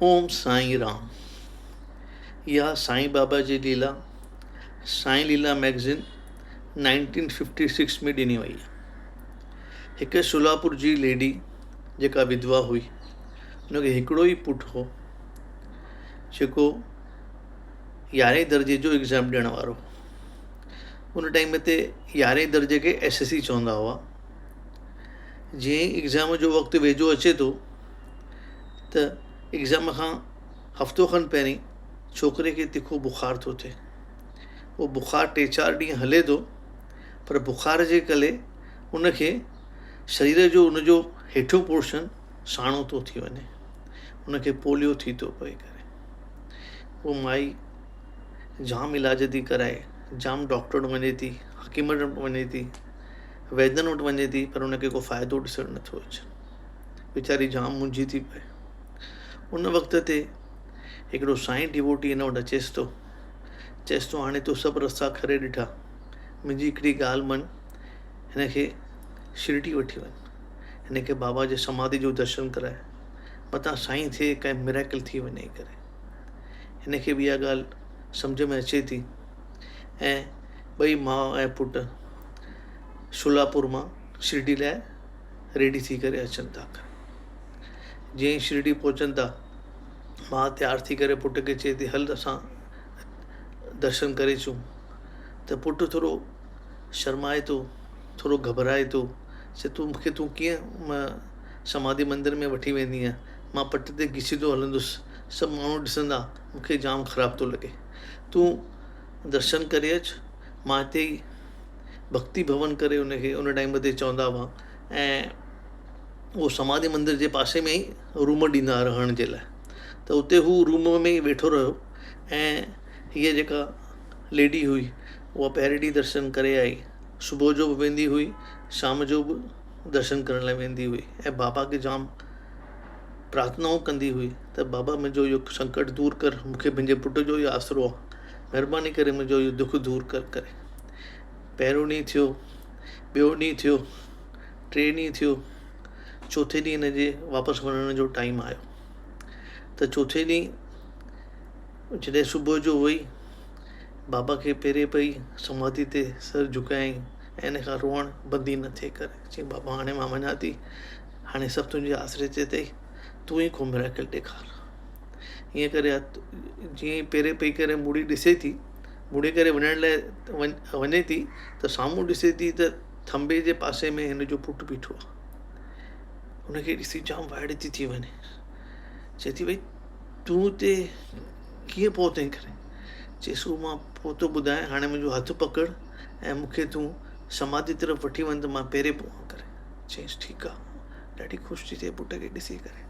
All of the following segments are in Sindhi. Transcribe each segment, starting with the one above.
اوم سائين رام. اها سائين بابا جي ليلا سائين ليلا مئگزين 1956 ۾ ڏني وئي. هڪ سولاپور جي ليڊي جيڪا وڌوا هئي ان کي هڪڙو ئي پٽ هو جيڪو يارهين درجي جو ايگزام ڏيڻ وارو هو. ان ٽائيم تي يارهين درجي کي ايس ايس سي چوندا هئا. جيئن ئي ايگزام جو وقت ويجهو اچي ٿو ته ايگزام کان هفتو کن پهرين ڇوڪري کي تکو بخار ٿو ٿئي. اهو بخار ٽي چار ڏينهن هلي ٿو پر بخار جي ڪري ان کي شرير جو ان جو هيٺيون پورشن ساڻو ٿو ٿي وڃي. ان کي پوليو ٿي ٿو پئي ڪري. پوء مائي جام علاج ٿي ڪرائي، جام ڊاڪٽر وٽ وڃي ٿي، حڪيمن وٽ وڃي ٿي، ويدن وٽ وڃي ٿي پر ان کي ڪو فائدو ڏسڻ نٿو اچي. ويچاري جام منجهي ٿي پئي. ان وقت تي هڪڙو سائين ڊيووٽي هن وٽ اچيس ٿو. چئيس ٿو هاڻي تو سڀ رستا کري ڏٺا. منهنجي هڪڙي ڳالهه مڃ هن کي شرڊي وٺي وڃ. هن کي بابا جي سماڌي جو درشن ڪرائي. متان سائين ٿئي ڪنهن مريڪل ٿي وڃي ڪري. هن کي به اها ڳالهه سمجهه ۾ اچي ٿي ۽ ٻئي ماء ۽ پٽ شولاپور مان شرڊي لاء ريڊي ٿي ڪري اچن ٿا. جيئن ئي شرڊي پهچن ٿا، ماء تيار ٿي ڪري پٽ کي چئي ٿي هل اسان درشن ڪري اچون ته پٽ ٿورو شرمائي ٿو، ٿورو گهٻرائي ٿو، چئي ٿو مون کي تون ڪيئن سماڌي مندر ۾ وٺي ويندينء، مان پٽ تي گسيندو هلندس، سڀ ماڻهو ڏسندا، مون کي جام خراب ٿو لڳي. تون درشن ڪري اچ، مان هتي ئي ڀڪتي ڀون ڪري ان کي ان ٽائيم تي چوندا هئا ۽ اهو سماڌي مندر جي پاسي ۾ ئي روم ڏيندا هئا رهڻ جي لاء ته اتي هو روم ۾ ئي ويٺو رهيو ۽ هيء جيڪا ليڊي هئي اها پهرين ڏينهن درشن ڪري آئي صبح جو به ويندي هئي شام جو به درشن ڪرڻ لاء ويندي هئي ۽ بابا کي جام پرارٿنائون ڪندي هئي ته بابا منهنجو اهو سنڪٽ دور ڪر مون کي منهنجي پٽ جو ئي آسرو آهي مهرباني ڪري منهنجو اهو دک دور ڪر ڪري پهريون ڏينهن ٿيو، ٻيو ڏينهن ٿيو، ٽي ڏينهن ٿيو، چوٿين ڏينهن هن جي واپس وڃڻ جو ٽائيم آيو ته چوٿين ڏينهن جڏهن صبح جو وئي بابا کي پيري پئي سماڌي تي سر جهڪايائين ۽ ان کان روئڻ بند ئي نه ٿئي ڪري چيائين بابا هاڻي مان وڃان ٿي هاڻي سڀ تنهنجي آسري تي اٿئي تون ئي ڪو مريڪل ڏيکار ائين ڪري جيئن ئي پيري پئي ڪري مڙي ڏسي ٿي مڙي ڪري وڃڻ لاء وڃي ٿي ته سامهون ڏسي ٿي ته ٿنڀي جي پاسي ۾ هن جو پٽ بيٺو آهي. هن کي ڏسي جام وائڙي ٿي ٿي وڃي. چئي ٿي ڀئي تون هتي ڪيئن پهتين ڪري؟ چيس هو مان پوء ٿو ٻڌايان هاڻي منهنجو هٿ پڪڙ ۽ مون کي تون سماڌي طرف وٺي وڃ ته مان پيري پوان ڪري. چيس ٺيڪ آهي. ڏاڍي خوش ٿي ٿئي پٽ کي ڏسي ڪري.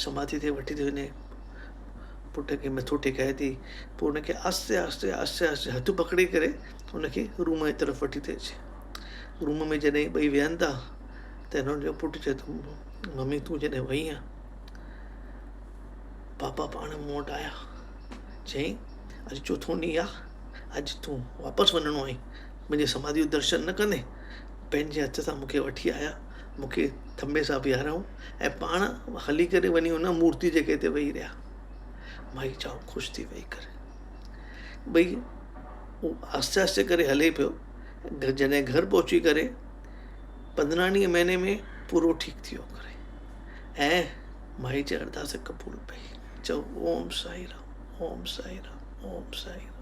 سماڌي تي وٺي ٿي وڃي. پٽ کي مٿو ٽيڪائي ٿي پوء ان کي آهستي آهستي آهستي آهستي هٿ پڪڙي ڪري ان کي روم جي طرف وٺي ٿي اچي روم ۾ جڏهن ٻئي ويهن ٿا ته هن جو پٽ چئي ٿو ممي تون جڏهن وئي آن پاپا پاڻ مون وٽ آيا چيائين اڄ چوٿون ڏينهن آ اڄ تون واپس وڃڻو آهين منهنجي سماڌي جو درشن نه ڪندين پنهنجي هٿ سان مون کي وٺي آيا مون کي ٿنڀي سان بيهاريائون ۽ پاڻ هلي ڪري وڃي ان مورتي جڳهه تي ويهي رهيا. مائي جام خوش ٿي ويهي ڪري. ٻئي هو آهستي آهستي ڪري هلي پيو. جڏهن گهر پهچي ڪري 15 ڏينهن مهيني ۾ پورو ٺيڪ ٿي ويو ڪري ۽ مائي جي ارداس قبول پئي. چئو اوم سائي رام اوم سائي رام اوم سائي رام.